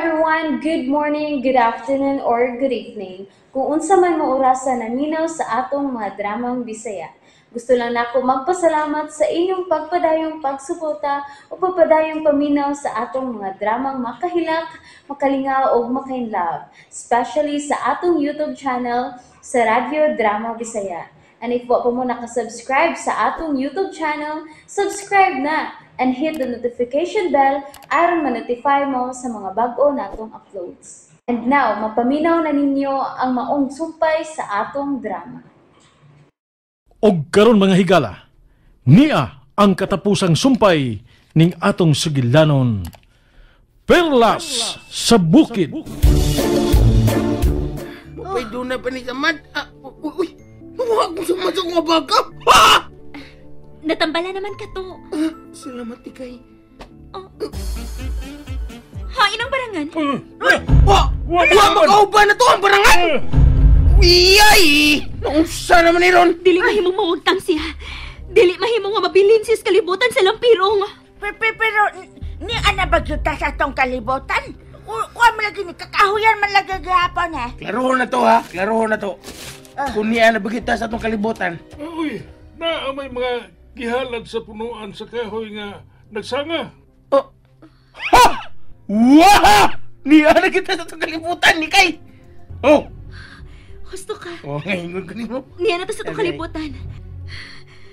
Everyone! Good morning, good afternoon, or good evening. Kung unsa man mo orasa naminaw sa atong mga dramang Bisaya. Gusto lang nako magpasalamat sa inyong pagpadayong pagsuporta o pagpadayong paminaw sa atong mga dramang makahilak, makalingaw ug makainlove, especially sa atong YouTube channel sa Radyo Drama Bisaya. And if wa pa mo nakasubscribe sa atong YouTube channel, subscribe na and hit the notification bell aron ma-notify mo sa mga bag-o natong uploads. And now, mapaminaw na ninyo ang maong sumpay sa atong drama. Og karon, mga higala, nia ang katapusang sumpay ning atong sugilanon. Perlas sa Bukid. Uy, doon na pa ni Samad. Ah, uy, uy. Huwag akong sumad sa akong baga. Ah! Natambala naman ka to. Ah, salamat, Tikay. Hain ang barangan. Uy, wa! Wa, makauban na to ang barangan! Iyay! Naunsa naman ni Ron? Dili mahimong mawagtang siya. Dili mahimong nga mabilin siya sa kalibutan sa lampirong. Pero, ni ana ba gyud ta sa atong kalibutan? Kuha man lagi ni kakahuyan man lagi gihapon eh. Klarohon na to, ha? Klarohon na to. Kung niya na bagita sa atong kalibutan. Uy, naa may mga gihalad sa punuan sa kahoy nga nagsanga. Oh. Ha! Wah! Niya na kita sa atong kalibutan, ni Kay! Oh! Husto ka. Oh, ngayon ko nimo. Niya na to sa itong kalibutan.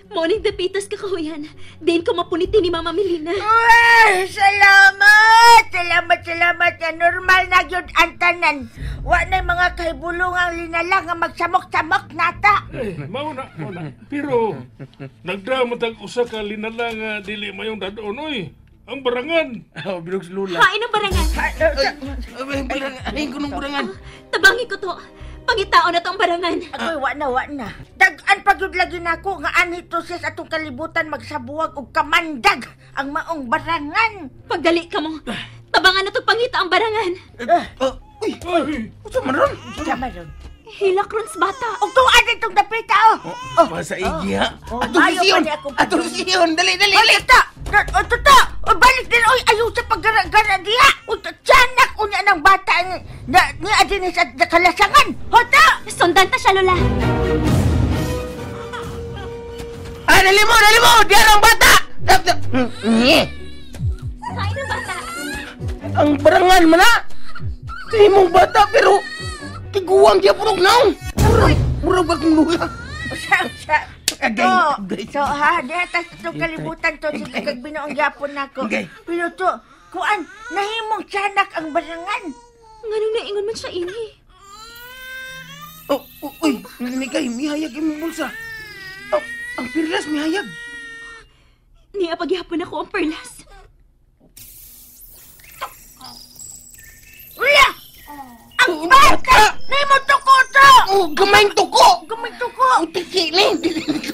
Morning dapitas kakahuyan. Diin ko mapuniti ni Mama Melina. Uy, salamat! Salamat, salamat. Normal na gyud ang tanan. Wa na mga kahibulungang linala nga magsamok-samok nata. Ay, mao na, mao na. Pero nagdama tag usa ka linala nga dili mayong dadon oy. Ang barangan. Oh, bilog lula. Hain ang barangan. Ay, barangan. Ay, kunong barangan. Tabangi ko to. Pangitao na to ang barangan. Agoy, wa na, wa na. Dag-an pa gyud lagi nako nga anhi to siya sa atong kalibutan magsabuwag og kamandag ang maong barangan. Pagdali ka mo. Tabangan na to pangita ang barangan. Oh, uy, Ay, unsa man ron? Sa maron. Hilak ron sa bata. Og tuan itong dapita oh. Oh, sa igi ha. Oh, Ato maayo si Sion. pa niya akong Ato si Sion. Dali, dali, Oy, dali. tata! O, tata! O, balik din, oy, ayaw sa paggara-gara diha! O, tiyanak, unya ng bata ni, ni adin sa kalasangan! Hota! Sundan ta siya, Lola. Ah, dali mo, dali mo. Diyan ang bata. Nye. Hain ang bata. Ang barangan man na. Imong bata pero tiguang diya purog naong. Murag, murag akong luya. Sa, sa, Agay, to, agay. so, ha, diha tas itong kalibutan to, sige kag binuong gyapon nako. Okay. Pero to, kuan, nahimong tiyanak ang barangan. Nganong naingon man siya ini? Oh, oh, uy, Nikay, mihayag imong bulsa. Oh, ang perlas mihayag. Niya pagyapon ako ang perlas. Ula! Ang bata! Nahimong tuko to! Oh, gamayng tuko. Gamay tuko! Oh, tiki ni.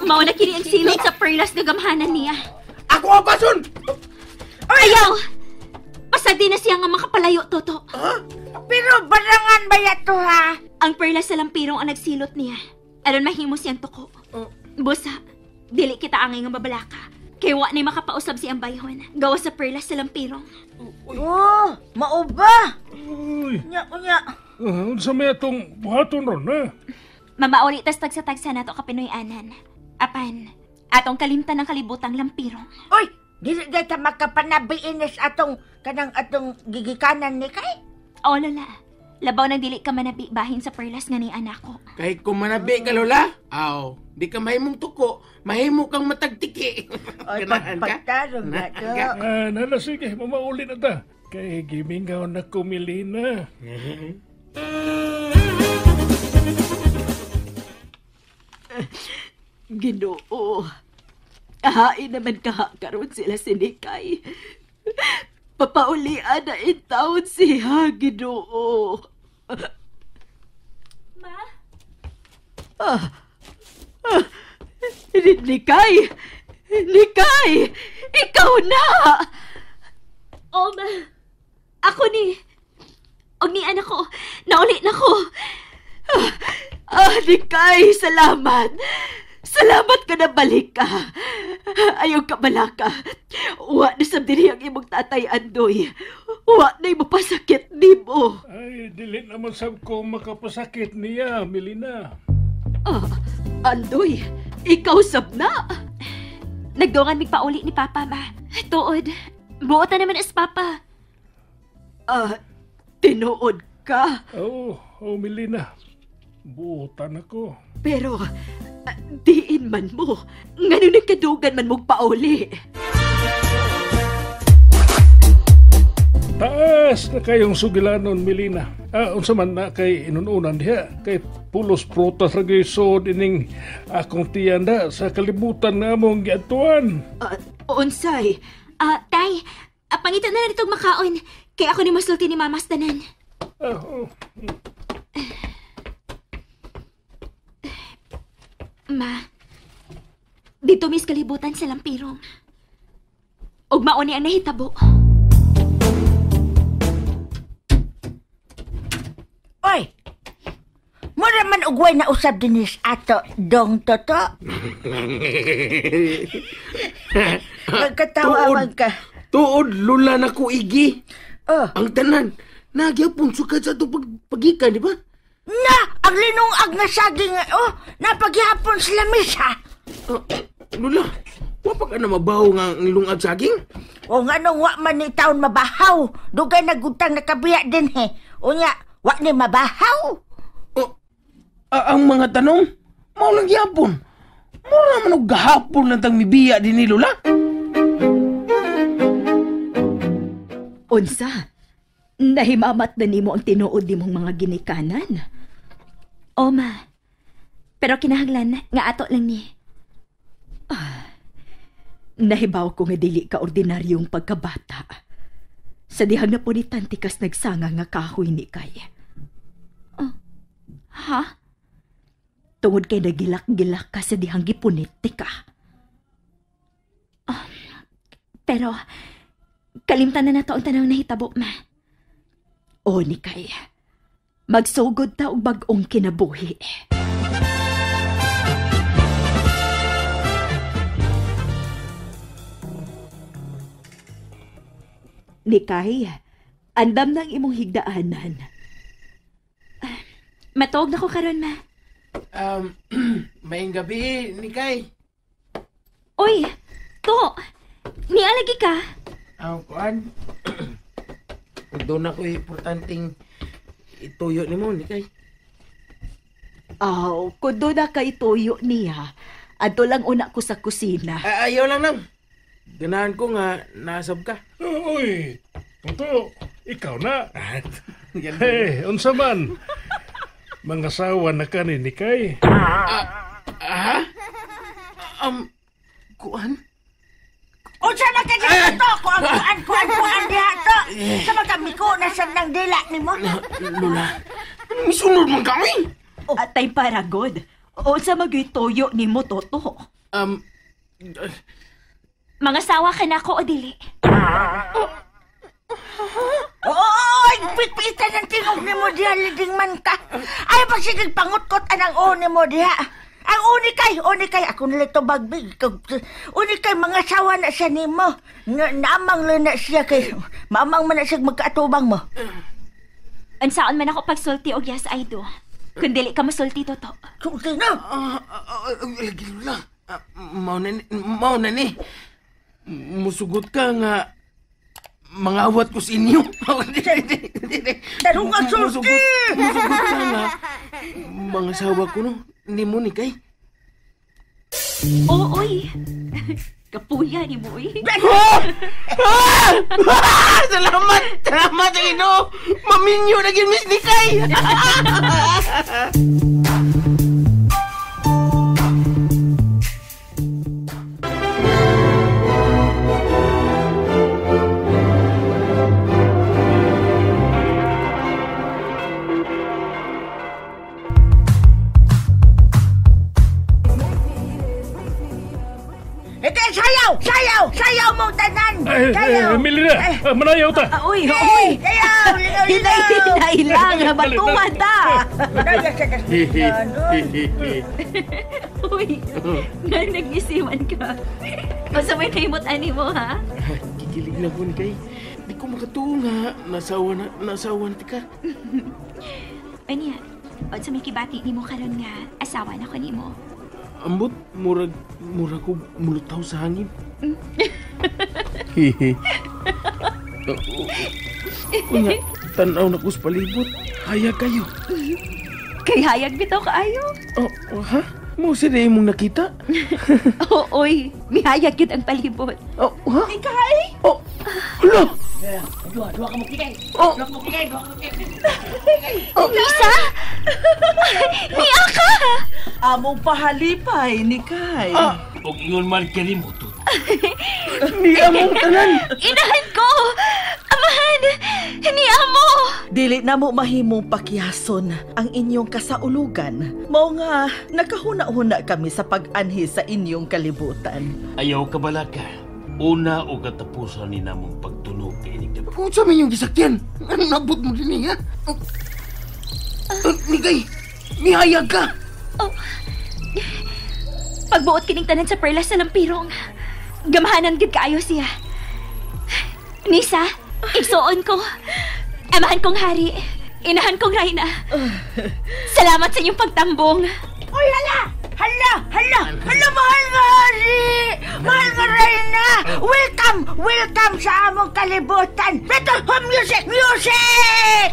Mao na kini ang silot sa perlas nga gamhanan niya. Ako ang bason. Ayaw! Pasadi na siya nga makapalayo, Toto. Ha? Pero barangan ba ya to, ha? Ang perlas sa lampirong ang nagsilot niya. Aron mahimo siyang tuko. Oh. Busa, dili kita angay nga babalaka. Kay wa na'y makapausab si Ambayhon. Gawa sa perlas sa lampirong. Oh, mao ba? Uy, Unya, unya. unsa may atong buhaton ron ha? Mamauli tas tagsa-tagsa nato ka Pinoy-anan. Apan, atong kalimtan ang kalibutang lampirong. Uy, dili gay ta makapanabi inis atong kanang atong gigikanan ni kay. O, Lola. Labaw nang dili ka manabi bahin sa perlas nga ni anak ko. Kahit kung manabi ka, Lola, aw, di ka mahimong tuko, mahimo kang matagtiki. Oy, Ganahan ka? pagtarong na to. Ah, nala sige, mamauli na ta. Kay gimingaw na kumilina. Ginoo. Hain naman kaha karon sila si Nikay. Papaulian na intawon siya, Ginoo. Ma? Nikay! Nikay! Ikaw na! O, ma. Ako ni. Og ni anak ko. Nauli na ko. Ah, Nikay, salamat! Salamat ka na balik ka. Ayaw ka balaka. Wa na sab diri ang imong tatay Andoy. Wa na imo pasakit nimo. Ay, dili naman sab ko makapasakit niya, Melina. Andoy, ikaw sab na. Nagdungan migpauli ni Papa, ma. Tuod, buot na naman as Papa. Tinuod ka. Oo, Melina. Buotan ako. Pero, diin man mo. Ngano nagkadugan man mong pauli. Taas na kayong sugilanon, Melina. Unsa man na kay inununan diha. Kay pulos prutas ra gyud sod ining akong tiyanda sa kalibutan nga among giadtuan. Unsay? Tay, pangita na lang itong makaon. Kay ako ni masulti ni Mama sa tanan. Ma, dito mis kalibutan sa lampirong. Og mao ni ang nahitabo. Oy! Mura man ugway na usab dinis ato, Dong Toto. Nagkatawa man ka. Tuod, lula na ko, Igi. Oh. Ang tanan, nagyapon sukad sa ito paggikan, di ba? Na! Ang linungag na saging, oh, napaghihapon sa lamisa. Lula, wapa ka na mabaho nga ang lungag saging? O nga nung wa man ni taon mabahaw, dugay nagutang nakabiya din he. O nga, wa ni mabahaw. Oh, ang mga tanong, mao lang gihapon. Mao naman og gahapon lang tang mibiya din ni Lula. Unsa? Nahimamat na nimo ang tinuod nimong mga ginikanan. O, ma. Pero kinahanglan nga ato lang ni. Nahibaw ko nga dili ka ordinaryong pagkabata. Sa dihang napunitan tikas nagsanga nga kahoy ni kay. Oh, ha? Tungod kay nagilak-gilak ka sa dihang gipunit ti ka. Oh, pero kalimtan na nato ang tanang nahitabo, ma. O ni kay, magsugod ta og bag-ong kinabuhi. Nikay, andam ng imong higdaanan. Matuog na ko karon, ma. Maayong gabi, Nikay. Uy, to, nialagi ka. Kuan. Doon ako importanteng ituyo ni mo, Nikay. Aw, kung doon na ka ituyo niya, adto lang una ko sa kusina. Ayaw lang nang. Ganahan ko nga, nasab ka. Uy, Toto, ikaw na. Hey, unsa man? Mga sawa na ka ni Nikay. Kuan? Unsa man ka dito? Kuan, kuan, kuan, kuan diha to. Sa magamiko na sa nang dila ni mo. Lola, misunod man kami. Atay paragod. Unsa magyutoyo ni mo, Toto? Mga sawa ka na ako o dili? Oy, pitpitan ang tingog ni mo diha, liding man ka. Ay, pagsigig pangutkot anang uni mo diha. Ang uni kay, ako nila ito bagbig. Uni kay, mga sawa na siya ni mo. Naamang lang na siya kay, maamang man na siya magkaatubang mo. Ansaon man ako pagsulti og yes, I do. Kung dili ka masulti, Toto. Sulti na? Lagi, Lola. Mao na ni. Musugot ka nga mangawat ko sa inyo. Tarong ang sulti! Musugot ka nga mga sawa ko no. Ni mo ni kay. Oo, oy. Kapuya ni mo, oy. Salamat! Salamat sa Ginoo! Maminyo na gin Miss Nikay! Sayaw! Sayaw! Sayaw mong tanan! Sayaw! Melina, manayaw ta! Uy, uy! Sayaw! Ligaw, ligaw! Hinay, hinay lang, batuan ta. Daya sa Kastilyano. Uy, nga nag-isiwan ka. Basta may naimot ani mo, ha? Kikilig na po ni Kay. Di ko makatuo nga. Nasawa na, nasawa na tika. Anya, o sa may kibati ni mo karon nga, asawa na ko ni mo. Ambot, murag, murag ko mulutaw sa hangin. Hehe. Kunya, tanaw na ko sa palibot. Hayag kayo. Kay hayag bitaw kaayo. Oh, oh, ha? Mo si Ray mong nakita? Oo, oy, mihayag gid ang palibot. Oh, ha? Ikay! Oh, hala! Duha, duha ka mo kikay. Oh. Duha ka mo kikay, duha ka mo kikay. Oh. Lisa! Niya ka! Among pahalipay ni Kay. Ah. Og ingon man kini mo to. Niya mong tanan! Inahan ko! Amahan! Niya mo! Dili na mo mahimong pakiyason ang inyong kasaulugan. Mao nga nakahuna-huna kami sa pag-anhi sa inyong kalibutan. Ayaw ka balaka. Una o katapusan ni namong pagtunog kay inig dapit. Kung sa minyong gisakyan, anong nabot mo din niya? Nigay, nihayag ka! Oh. Pagbuot kining tanan sa perlas sa lampirong. Gamahanan gid kaayo siya. Nisa, igsuon ko. Amahan kong hari, inahan kong rayna. Salamat sa inyong pagtambong. Uy, hala! Hala! Hala! Hala, mahal nga hari! Mahal nga reyna! Welcome! Welcome sa among kalibutan! Better home music! Music!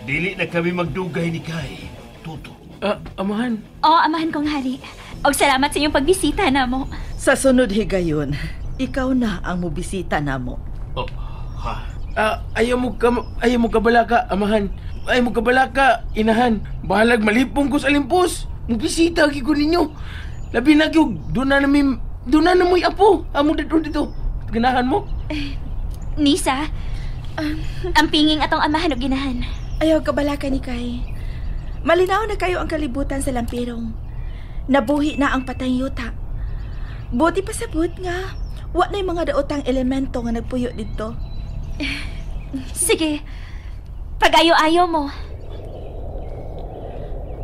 Dili na kami magdugay ni Kay. Tuto. Amahan. Oo, amahan kong hari. Og salamat sa inyong pagbisita namo. Sa sunod higayon, ikaw na ang mobisita namo. Oh, ha? Ayaw mo kabalaka, amahan. Ayaw mo kabalaka, inahan. Bahalag malipong ko sa limpos. Mubisita gyud ko ninyo. Labi na gyud, doon na mo'y apo. Amo dito dito. Ganahan mo? Nisa, ang pinging atong amahan og ginahan. Ayaw kabalaka ni Kay. Malinaw na kayo ang kalibutan sa lampirong. Nabuhi na ang patayng yuta. Buti pa sabot nga, wa na'y mga daotang elemento nga nagpuyo dito. Sige, pag-ayo-ayo mo.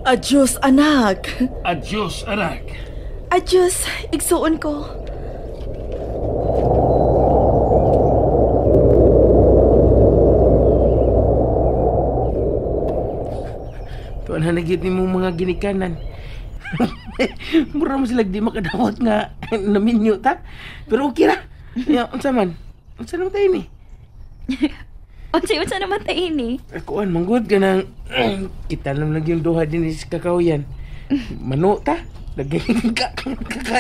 Adios, anak. Adios, anak. Adios, igsuon ko. Tuan na nagyod ni mong mga ginikanan. Mura mo sila di makadawat nga naminyo ta. Pero okay ra. Ya, unsa man? Unsa naman tayo ni? Unsa naman tayo ni? Kuan, manggod ka nang kita lang lagi yung duha din sa kakahuyan. Mano ta? Lagi kaka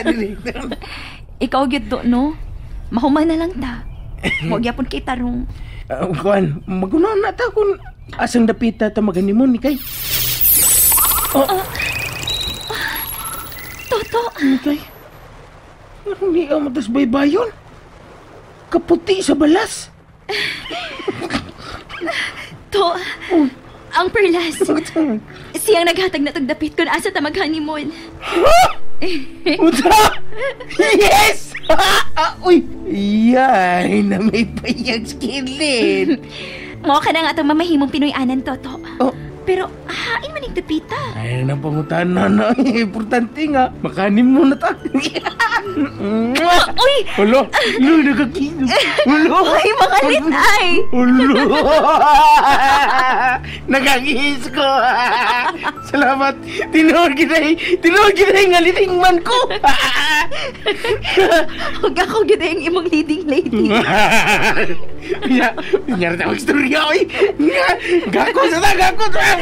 din. Ikaw gyud do, no? Mahuman na lang ta. Huwag yapon kay tarong. Kuan, maguna na ta kung asang dapita ta maganimon ni kay. Oh. Toto. Ni kay. Hindi ka matas baybayon. Kaputi sa balas. To, ang perlas. Siyang naghatag na tagdapit kung asa ta mag-honeymoon. Uta! Yes! Uy! Yay! Na may payag skillet. Mo ka na nga itong mamahimong Pinoy-anan, Toto. Oh. Pero, hain man yung dapita. Ay, nang pangutan na na. Importante nga. Makanim mo na ta. Uy! Ulo! Ulo, nagkakino. Ulo! Uy, mga litay! Ulo! Nagangis ko! Salamat! Tinuod kita nga leading man ko! Huwag ako gina yung imong leading lady. Nyari na magstorya, oy! Gako sa ta! Gako sa ta!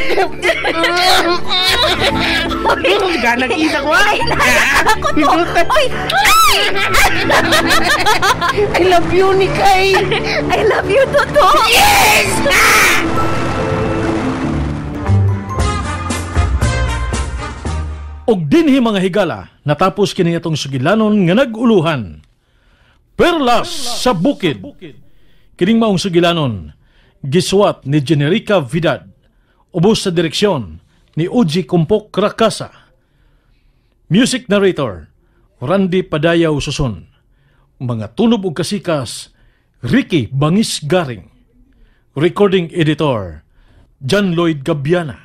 Ganag isa ko, ah! Ako to! Oy! I love you, Nikay! I love you, Toto! Yes! Og dinhi mga higala, natapos kini atong sugilanon nga nag-uluhan. Perlas sa Bukid. Kining maong sugilanon, gisuwat ni Generica Vidad. Ubos sa direksyon ni Uji Kumpok Rakasa. Music narrator, Randy Padayaw Susun. Mga tunob ug kasikas, Ricky Bangis Garing. Recording editor, John Lloyd Gabiana.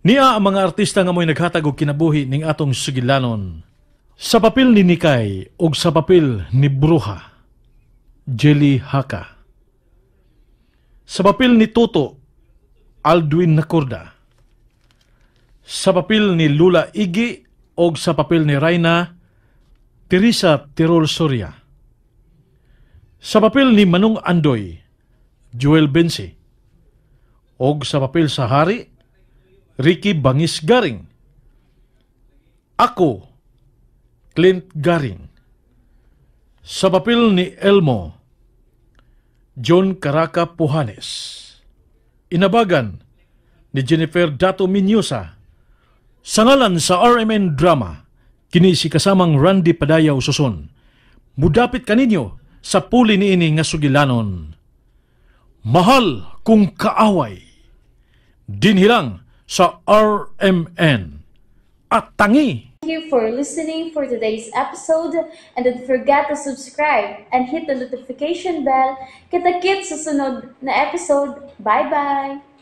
Niya ang mga artista nga mo'y naghatag og kinabuhi ning atong sugilanon. Sa papel ni Nikay ug sa papel ni Bruha, Jelly Haka. Sa papel ni Toto, Aldwin Nacorda. Sa papel ni Lula Igi og sa papel ni Raina, Teresa Tirol Soria. Sa papel ni Manong Andoy, Joel Bensi. Og sa papel sa Hari, Ricky Bangis Garing. Ako, Clint Garing. Sa papel ni Elmo, John Caraca Puhanes. Inabagan ni Jennifer Dato Minyusa. Sa ngalan sa RMN Drama, kini si kasamang Randy Padayaw Suson. Mudapit kaninyo sa puli niini nga sugilanon. Mahal Kong Kaaway. Dinhi lang sa RMN. At tangi! Thank you for listening for today's episode and don't forget to subscribe and hit the notification bell. Kita-kits sa sunod na episode. Bye-bye!